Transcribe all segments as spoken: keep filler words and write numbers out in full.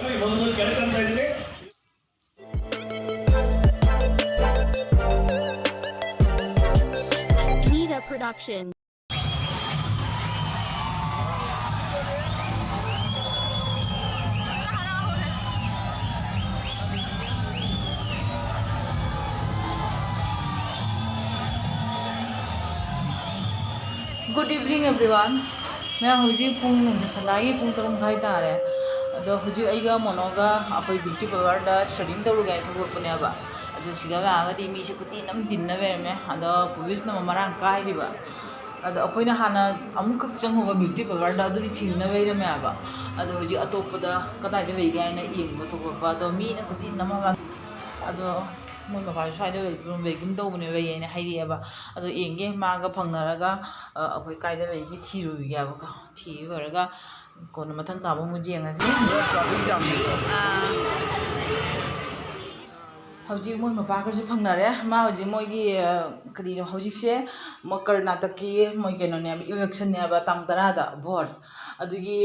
ಮೊದಲು ಕೆಳಕಂತ ಇದ್ದೀನಿ. Nita Production. Good evening, everyone. ꯃꯌꯥꯝ, ꯍꯧꯖꯤꯛ ꯄꯨꯡ ꯅꯨꯡꯊꯤꯜ ꯁꯟꯗꯥꯒꯤ ꯄꯨꯡ ꯇꯔꯨꯛ ꯃꯈꯥꯏ ꯇꯥꯔꯦ꯫ ꯑꯗꯣ ꯍꯧꯖꯤꯛ ꯑꯩꯒ ꯃꯣꯅꯣꯒ ꯑꯩꯈꯣꯏ ꯕ꯭ꯌꯨꯇꯤ ꯄꯥꯔꯂꯔꯗ ꯊ꯭ꯔꯦꯗꯤꯡ ꯇꯧꯔꯨꯒꯦ ꯍꯥꯏꯅ ꯊꯣꯛꯂꯛꯄꯅꯦꯕ꯫ ꯑꯗꯣ ꯁꯤꯗ ꯂꯥꯛꯑꯒꯗꯤ ꯃꯤꯁꯦ ꯈꯨꯇꯤꯟ ꯑꯃ ꯇꯤꯟꯅ ꯂꯩꯔꯝꯃꯦ꯫ ꯑꯗꯣ ꯄꯨꯂꯤꯁꯅ ꯑꯃꯨꯛ ꯃꯔꯥꯡ ꯀꯥꯏꯔꯤꯕ꯫ ꯑꯗꯣ ꯑꯩꯈꯣꯏꯅ ꯍꯥꯟꯅ ꯑꯃꯨꯛꯈꯛ ꯆꯪꯉꯨꯕ ꯕ꯭ꯌꯨꯇꯤ ꯄꯥꯔꯂꯔꯗ ꯑꯗꯨꯗꯤ ꯊꯤꯡꯅ ꯂꯩꯔꯝꯃꯦ ꯍꯥꯏꯕ꯫ ꯑꯗꯣ ꯍꯧꯖꯤꯛ ꯑꯇꯣꯞꯄꯗ ꯀꯗꯥꯏꯗ ꯂꯩꯒꯦ ꯍꯥꯏꯅ ꯌꯦꯡꯕ ꯊꯣꯛꯂꯛꯄ꯫ ꯑꯗꯣ ꯃꯤꯅ ꯈꯨꯇꯤꯟ ꯑꯃ, ꯑꯗꯣ ꯃꯣꯏ ꯃꯄꯥꯁꯨ ꯁ꯭ꯋꯥꯏꯗ ꯂꯩꯕ, ꯂꯩꯒꯨꯝ ꯇꯧꯕꯅꯦꯕ, ꯂꯩꯌꯦꯅ ꯍꯥꯏꯔꯛꯑꯦꯕ꯫ ꯑꯗꯣ ꯌꯦꯡꯒꯦ, ꯃꯥꯒ ꯐꯪꯅꯔꯒ, ꯑ, ꯑꯩꯈꯣꯏ ꯀꯥꯏꯗ ꯂꯩꯒꯦ ꯊꯤꯔꯨꯈꯤꯒꯦꯕꯀꯣ꯫ ꯊꯤꯔꯨꯔꯒ ꯀꯣꯟꯅ ꯃꯊꯪ ꯇꯥꯕ ꯑꯃꯨꯛ ꯌꯦꯡꯉꯁꯤ꯫ ꯇ꯭ꯔꯥꯐꯤꯛ ꯖꯥꯝꯅꯤꯀꯣ꯫ ꯑꯥ꯫ ꯍꯧꯖꯤꯛ ꯃꯣꯏ ꯃꯄꯥꯒꯁꯨ ꯐꯪꯅꯔꯦ꯫ ꯃꯥ ꯍꯧꯖꯤꯛ ꯃꯣꯏꯒꯤ, ꯑ, ꯀꯔꯤꯅꯣ, ꯍꯧꯖꯤꯛꯁꯦ ꯃꯣꯏ ꯀꯔꯅꯥꯇꯛꯀꯤ ꯃꯣꯏ ꯀꯩꯅꯣꯅꯦꯕ, ꯏꯂꯦꯛꯁꯟꯅꯦꯕ, ꯇꯥꯡ ꯇꯔꯥꯗ ꯚꯣꯠ꯫ ꯑꯗꯨꯒꯤ,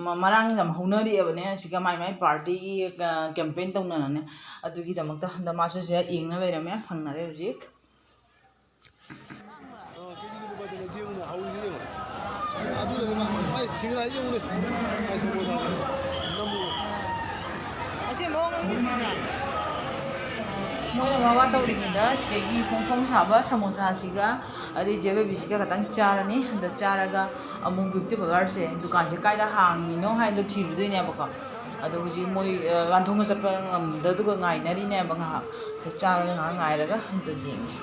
ꯃ-, ꯃꯔꯥꯡ ꯌꯥꯝ ꯍꯧꯅꯔꯤꯑꯕꯅꯦ꯫ ꯁꯤꯒ ꯃꯥꯏ ꯃꯥꯏ ꯄꯥꯔꯇꯤꯒꯤ, ꯑ, ꯀꯦꯝꯄꯦꯟ ꯇꯧꯅꯔꯅꯦ꯫ ꯑꯗꯨꯒꯤꯗꯃꯛꯇ ꯍꯟꯗꯛ ꯃꯥꯁꯨ ꯁꯤꯗ ꯌꯦꯡꯅ ꯂꯩꯔꯝꯃꯦ, ꯐꯪꯅꯔꯦ ꯍꯧꯖꯤꯛ꯫ ꯑ, ꯀꯦꯖꯤꯗ ꯂꯨꯄꯥ ꯆꯅꯤ ꯌꯦꯡꯉꯨꯅꯦ, ꯍꯧꯔꯤꯁꯦ ꯌꯦꯡꯉꯨ꯫ ꯑꯗꯨ ꯂꯩꯔꯦ ꯃꯥ, ꯃꯥꯏ ꯁꯤꯡꯒꯔꯥꯁꯦ ꯌꯦꯡꯉꯨꯅꯦ꯫ ꯃꯥꯏ ꯁꯃꯣꯁꯥꯗꯣ ꯅꯝꯃꯨ꯫ ꯑꯁꯤ ꯃꯑꯣꯡ ꯑꯃ ꯁꯤꯡꯒꯔꯥ꯫ ꯃꯣꯏꯅ ꯋꯥ ꯋꯥ ꯇꯧꯔꯤꯉꯩꯗ ꯁꯤꯗꯒꯤ ꯐꯣꯡ ꯐꯣꯡ ꯁꯥꯕ ꯁꯃꯣꯁꯥꯁꯤꯒ ꯑꯗꯩ ꯖꯦꯂꯦꯕꯤꯁꯤꯒ ꯈꯇꯪ ꯆꯥꯔꯅꯤ꯫ ꯑꯗ ꯆꯥꯔꯒ ꯑꯃꯨꯛ ꯕ꯭ꯌꯨꯇꯤ ꯄꯥꯔꯂꯔꯁꯦ, ꯗꯨꯀꯥꯟꯁꯦ ꯀꯥꯏꯗ ꯍꯥꯡꯉꯤꯅꯣ ꯍꯥꯏꯗꯣ ꯊꯤꯔꯨꯗꯣꯏꯅꯦꯕꯀꯣ꯫ ꯑꯗꯣ ꯍꯧꯖꯤꯛ ꯃꯣꯏ, ꯑ, ꯋꯥꯟꯊꯣꯡꯒ ꯆꯠꯄ ꯉꯝꯗꯗꯨꯒ ꯉꯥꯏꯅꯔꯤꯅꯦꯕ ꯉꯥꯏꯍꯥꯛ꯫ ꯑꯗ ꯆꯥꯔꯒ ꯉꯥꯏꯍꯥꯛ ꯉꯥꯏꯔꯒ ꯑꯗꯨ ꯌꯦꯡꯉꯦ꯫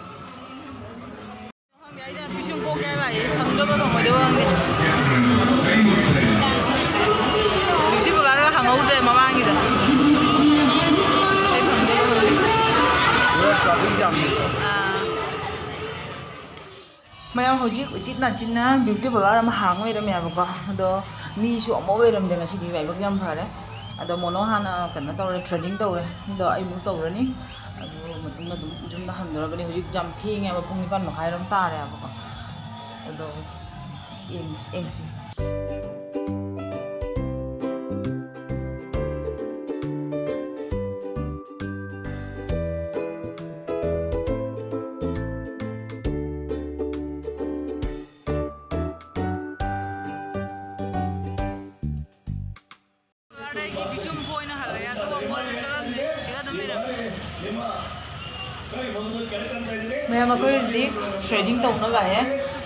ꯈꯪꯗꯦ, ꯑꯩꯅ ꯄꯤꯁꯨꯝ ꯀꯣꯛꯀꯦ ꯍꯥꯏꯕ ꯑꯩ ꯐꯪꯗꯕ ꯐꯪꯉꯣꯏꯗꯕ ꯈꯪꯗꯦ꯫ ꯕ꯭ꯌꯨꯇꯤ ꯄꯥꯔꯂꯔꯒ ꯍꯪꯍꯧꯗ꯭ꯔꯦ ꯃꯃꯥꯡꯒꯤꯗ꯫ ꯑꯩ ꯐꯪꯗꯕ ꯈꯪꯗꯦ꯫ ꯄꯨꯔꯥ ꯇ꯭ꯔꯥꯐꯤꯛ ꯖꯥꯝꯅꯤꯀꯣ꯫ ꯑꯥ꯫ ꯃꯌꯥꯝ ꯍꯧꯖꯤꯛ ꯎꯆꯤꯟ ꯅꯥꯆꯤꯟꯅ ꯕ꯭ꯌꯨꯇꯤ ꯄꯥꯔꯂꯔ ꯑꯃ ꯍꯥꯡ ꯂꯩꯔꯝꯃꯦꯕꯀꯣ꯫ ꯑꯗꯣ ꯃꯤꯁꯨ ꯑꯃꯐꯥꯎ ꯂꯩꯔꯝꯗꯦ ꯉꯁꯤꯗꯤ, ꯂꯥꯏꯕꯛ ꯌꯥꯝ ꯐꯔꯦ꯫ ꯑꯗꯣ ꯃꯣꯅꯣ ꯍꯥꯟꯅ ꯀꯩꯅꯣ ꯇꯧꯔꯦ, ꯊ꯭ꯔꯦꯗꯤꯡ ꯇꯧꯔꯦ꯫ ꯑꯗꯣ ꯑꯩꯃꯨꯛ ꯇꯧꯔꯅꯤ꯫ ꯑꯗꯨ ꯃꯇꯨꯡꯗ ꯑꯗꯨꯝ ꯌꯨꯝꯗ ꯍꯟꯗꯣꯔꯕꯅꯤ꯫ ꯍꯧꯖꯤꯛ ꯌꯥꯝ ꯊꯦꯡꯉꯦꯕ, ꯄꯨꯡ ꯅꯤꯄꯥꯟ ꯃꯈꯥꯏꯔꯣꯝ ꯇꯥꯔꯦꯕꯀꯣ꯫ ꯑꯗꯣ ꯌꯦꯡꯁꯤ, ꯌꯦꯡꯁꯤ꯫ ꯌꯨꯝ ꯐꯥꯎ ꯑꯣꯏꯅ ꯍꯜꯂꯛꯑꯦ, ꯑꯗꯨꯒ ꯃꯣꯏ ꯆꯠꯂꯝꯗ꯭ꯔꯦ, ꯁꯤꯗ ꯑꯗꯨꯝ ꯂꯩꯔꯝꯃꯦ꯫ ꯃꯌꯥꯝ, ꯑꯩꯈꯣꯏ ꯍꯧꯖꯤꯛ trading ꯇꯧꯅꯕ ꯂꯥꯛꯑꯦ꯫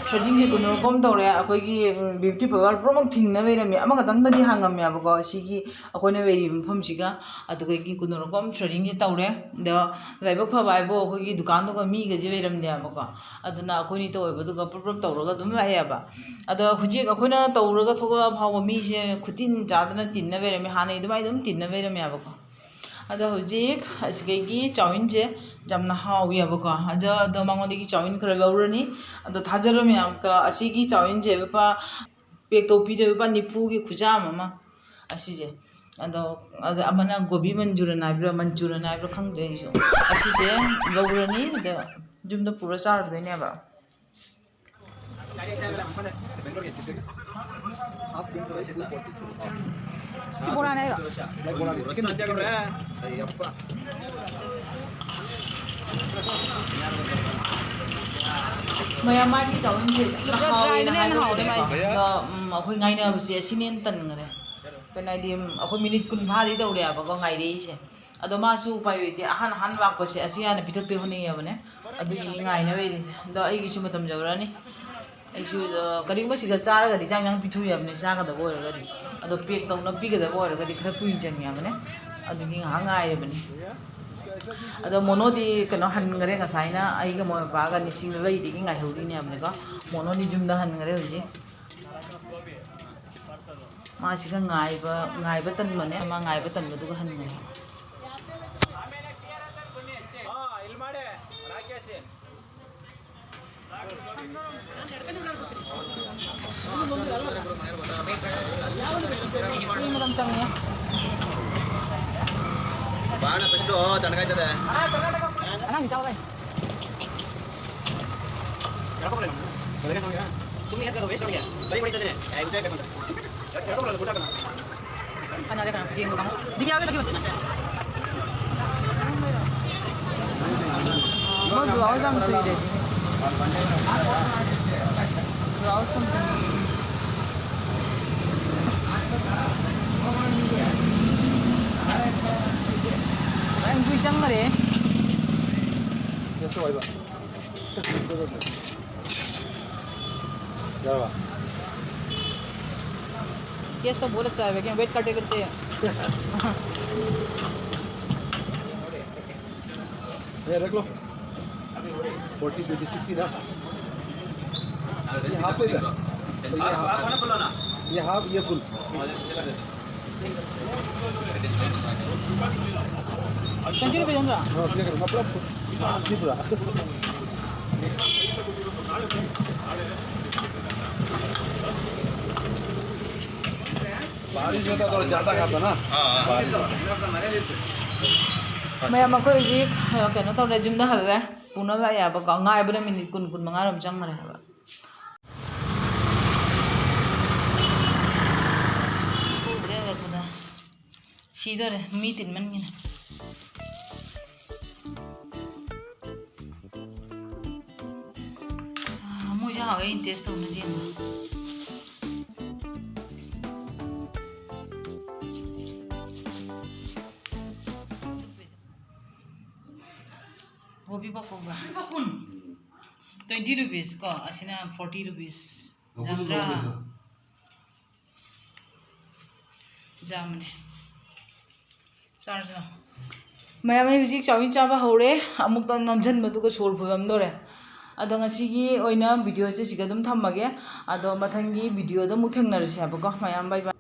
Trading ꯁꯦ ꯀꯨꯟꯗꯣꯔꯣꯝ ꯇꯧꯔꯦ꯫ ꯑꯩꯈꯣꯏꯒꯤ, ꯎꯝ, beauty parlour ꯄꯨꯝꯅꯃꯛ ꯊꯤꯡꯅ ꯂꯩꯔꯝꯃꯦ꯫ ꯑꯃꯈꯛꯇꯪꯗꯗꯤ ꯍꯥꯡꯉꯝꯃꯦꯕꯀꯣ, ꯁꯤꯒꯤ ꯑꯩꯈꯣꯏꯅ ꯂꯩꯔꯤꯕ ꯃꯐꯝꯁꯤꯒ꯫ ꯑꯗꯨꯒ ꯑꯩꯒꯤ ꯀꯨꯟꯗꯣꯔꯣꯝ trading ꯁꯦ ꯇꯧꯔꯦ꯫ ꯑꯗꯣ ꯂꯥꯏꯕꯛ ꯐꯕ ꯍꯥꯏꯕꯨ ꯑꯩꯈꯣꯏꯒꯤ ꯗꯨꯀꯥꯟꯗꯨꯒ ꯃꯤꯒꯁꯦ ꯂꯩꯔꯝꯗꯦꯕꯀꯣ꯫ ꯑꯗꯨꯅ ꯑꯩꯈꯣꯏꯅꯤ ꯇꯧꯋꯦꯕ, ꯑꯗꯨꯒ ꯄꯨꯂꯞ ꯄꯨꯂꯞ ꯇꯧꯔꯒ ꯑꯗꯨꯝ ꯂꯥꯛꯑꯦꯕ꯫ ꯑꯗꯣ ꯍꯧꯖꯤꯛ ꯑꯩꯈꯣꯏꯅ ꯇꯧꯔꯒ ꯊꯣꯛꯂꯛꯑ ꯐꯥꯎꯕ ꯃꯤꯁꯦ ꯈꯨꯇꯤꯟ ꯆꯥꯗꯅ ꯇꯤꯟꯅ ꯂꯩꯔꯝꯃꯦ, ꯍꯥꯟꯅꯩ ꯑꯗꯨꯃꯥꯏꯅ ꯑꯗꯨꯝ ꯇꯤꯟꯅ ꯂꯩꯔꯝꯃꯦꯕꯀꯣ꯫ ꯑꯗꯣ ꯍꯧꯖꯤꯛ ꯑꯁꯤꯗꯒꯤ ꯆꯧꯃꯤꯟꯁꯦ ꯌꯥꯝꯅ ꯍꯥꯎꯋꯦꯕꯀꯣ꯫ ꯑꯗꯣ, ꯑꯗꯣ ꯃꯉꯣꯟꯗꯒꯤ ꯆꯧꯃꯤꯟ ꯈꯔ ꯂꯧꯔꯅꯤ꯫ ꯑꯗꯣ ꯊꯥꯖꯔꯣ ꯃꯌꯥꯝ, ꯀ-, ꯑꯁꯤꯒꯤ ꯆꯧꯃꯤꯟꯁꯦ ꯂꯨꯄꯥ, ꯄꯦꯛ ꯇꯧꯕꯤꯗꯣꯏ ꯂꯨꯄꯥ ꯅꯤꯐꯨꯒꯤ ꯈꯨꯖꯥꯝ ꯑꯃ ꯑꯁꯤꯁꯦ꯫ ꯑꯗꯣ, ꯑꯗ ꯑꯃꯅ ꯒꯣꯕꯤ ꯃꯟꯆꯨꯔꯤꯌꯟ ꯍꯥꯏꯕ꯭ꯔꯥ, ꯃꯟꯆꯨꯔꯤꯌꯟ ꯍꯥꯏꯕ꯭ꯔꯥ ꯈꯪꯗ꯭ꯔꯦ ꯑꯩꯁꯨ꯫ ꯑꯁꯤꯁꯦ ꯂꯧꯔꯅꯤ, ꯑꯗ ꯌꯨꯝꯗ ꯄꯨꯔ ꯆꯥꯔꯨꯗꯣꯏꯅꯦꯕ꯫ ꯁꯤ ꯕꯣꯔꯥꯅꯦ ꯍꯥꯏꯔꯣ? ꯃꯌꯥꯝ ꯃꯥꯒꯤ ꯆꯧꯃꯤꯟꯁꯦ ꯌꯥꯝꯅ ꯂꯨꯄꯥ ꯍꯥꯎꯋꯦꯅ ꯇꯔꯥꯗꯅ ꯍꯦꯟꯅ ꯍꯥꯏꯕꯅꯦ꯫ ꯍꯥꯎꯔꯦ ꯃꯥꯏꯁꯦ꯫ ꯑꯗꯣ, ꯎꯝ, ꯑꯩꯈꯣꯏ ꯉꯥꯏꯅꯕꯁꯦ ꯑꯁꯤꯅ ꯍꯦꯟꯅ ꯇꯟꯈꯔꯦ꯫ ꯀꯩꯅꯣ ꯍꯥꯏꯗꯤ, ꯎꯝ, ꯑꯩꯈꯣꯏ ꯃꯤꯅꯤꯠ ꯀꯨꯟ ꯐꯥꯗꯤ ꯇꯧꯔꯦꯕꯀꯣ ꯉꯥꯏꯔꯛꯏꯁꯦ꯫ ꯑꯗꯣ ꯃꯥꯁꯨ ꯎꯄꯥꯏ ꯂꯩꯇꯦ, ꯑꯍꯥꯟ ꯑꯍꯥꯟ ꯂꯥꯛꯄꯁꯦ ꯑꯁꯤ ꯍꯥꯟꯅ ꯄꯤꯊꯛꯇꯣꯏ ꯍꯣꯠꯅꯩꯌꯦꯕꯅꯦ꯫ ꯑꯗꯨꯒꯤ ꯉꯥꯏꯅ ꯂꯩꯔꯤꯁꯦ꯫ ꯑꯗꯣ ꯑꯩꯒꯤꯁꯨ ꯃꯇꯝ ꯌꯧꯔꯛꯑꯅꯤ꯫ ꯑꯩꯁꯨ, ꯑ, ꯀꯔꯤꯒꯨꯝꯕ ꯁꯤꯗ ꯆꯥꯔꯒꯗꯤ ꯆꯥꯛ ꯏꯟꯖꯥꯡ ꯄꯤꯊꯣꯛ ꯌꯥꯕꯅꯦ, ꯆꯥꯒꯗꯕ ꯑꯣꯏꯔꯒꯗꯤ꯫ ꯑꯗꯣ ꯄꯦꯛ ꯇꯧꯅ ꯄꯤꯒꯗꯕ ꯑꯣꯏꯔꯒꯗꯤ ꯈꯔ ꯀꯨꯏꯅ ꯆꯪꯉꯦ ꯍꯥꯏꯕꯅꯦ꯫ ꯑꯗꯨꯒꯤ ꯉꯥꯏꯍꯥꯛ ꯉꯥꯏꯔꯤꯕꯅꯤ꯫ ꯑꯗꯣ ꯃꯣꯅꯣꯗꯤ ꯀꯩꯅꯣ ꯍꯟꯈ꯭ꯔꯦ, ꯉꯁꯥꯏꯅ ꯑꯩꯒ ꯃꯣꯏ ꯃꯄꯥꯒ ꯅꯤꯡꯁꯤꯡꯅ ꯂꯩꯗꯒꯤ ꯉꯥꯏꯍꯧꯔꯤꯅꯦ ꯍꯥꯏꯕꯅꯤꯀꯣ꯫ ꯃꯣꯅꯣꯗꯤ ꯌꯨꯝꯗ ꯍꯟꯈ꯭ꯔꯦ ꯍꯧꯖꯤꯛ꯫ ꯃꯥꯁꯤꯒ ꯉꯥꯏꯕ, ꯉꯥꯏꯕ ꯇꯟꯕꯅꯦ꯫ ꯃꯥ ꯉꯥꯏꯕ ꯇꯟꯕꯗꯨꯒ ꯍꯟꯈ꯭ꯔꯦ꯫ ꯃꯤ ꯃꯇꯝ ꯆꯪꯉꯦ꯫ ಬಾಣ ಫಸ್ಟ್ ತಣ್ಣಗಾಯ್ತದೆ. ಅಣ್ಣ, ನಿಜ ಅಲ್ಲ? ಕೈ ಬಡಿತದೆ. ꯀꯅꯥꯗ ꯀꯅꯥ ꯌꯦꯡꯕ ꯀꯥꯡꯕꯨ? ꯗꯤꯕꯤꯌꯥꯒ ꯆꯠꯈꯤꯕ꯫ ꯃꯣꯏ blouse ꯌꯥꯝ ꯆꯨꯏꯗꯗꯤ꯫ Blouse ꯑꯝꯇ꯫ ꯆꯪꯈꯔꯦ꯫ ꯌꯥꯔꯕ? Gas तो बहुत अच्छा है, लेकिन wait करते करते। ये रख लो। Forty, twenty, sixty ना। ये half ले लो। ये half, ये half, ये full। Twenty rupees है ना? हाँ, ये करो, मतलब, नहीं पूरा। बारिश होता तो ज़्यादा खाता ना। हाँ, हाँ। बारिश होता। ꯃꯌꯥꯝ, ꯑꯩꯈꯣꯏ ꯍꯧꯖꯤꯛ, ꯑ, ꯀꯩꯅꯣ ꯇꯧꯔꯦ, ꯌꯨꯝꯗ ꯍꯜꯂꯦ꯫ ꯄꯨꯅꯕ ꯌꯥꯕꯀꯣ, ꯉꯥꯏꯕꯗ ꯃꯤꯅꯤꯠ ꯀꯨꯟ, ꯀꯨꯟ ꯃꯉꯥꯔꯣꯝ ꯆꯪꯈ꯭ꯔꯦ ꯍꯥꯏꯕ꯫ ꯁꯤꯗꯣꯔꯦ, ꯃꯤ ꯇꯤꯟꯃꯟꯒꯤꯅ꯫ ꯑꯥ, ꯃꯣꯏꯁꯦ ꯍꯥꯎꯋꯦ, ꯑꯩꯅ taste ꯇꯧꯅ ꯌꯦꯡꯕ꯫ ꯀꯣꯕꯤ ꯄꯥꯀꯧꯕ꯫ ꯀꯣꯕꯤ ꯄꯥꯀꯧꯕ꯫ Twenty rupees ꯀꯣ, ꯑꯁꯤꯅ forty rupees꯫ ꯌꯥꯝꯗ꯭ꯔꯥ? ꯌꯥꯝꯕꯅꯦ꯫ ꯆꯥꯔꯁꯤ ꯂꯥꯎ꯫ ꯃꯌꯥꯝ, ꯑꯩ ꯍꯧꯖꯤꯛ ꯆꯥꯎꯏꯟ ꯆꯥꯕ ꯍꯧꯔꯦ꯫ ꯑꯃꯨꯛꯇ ꯅꯝꯁꯤꯟꯕꯗꯨꯒ ꯁꯣꯔ ꯐꯨꯜꯂꯝꯗꯣꯔꯦ꯫ ꯑꯗꯣ ꯉꯁꯤꯒꯤ ꯑꯣꯏꯅ video ꯁꯦ ꯁꯤꯒ ꯑꯗꯨꯝ ꯊꯝꯃꯒꯦ꯫ ꯑꯗꯣ ꯃꯊꯪꯒꯤ video ꯗ ꯑꯃꯨꯛ ꯊꯦꯡꯅꯔꯁꯦ ꯍꯥꯏꯕꯀꯣ꯫ ꯃꯌꯥꯝ, bye bye꯫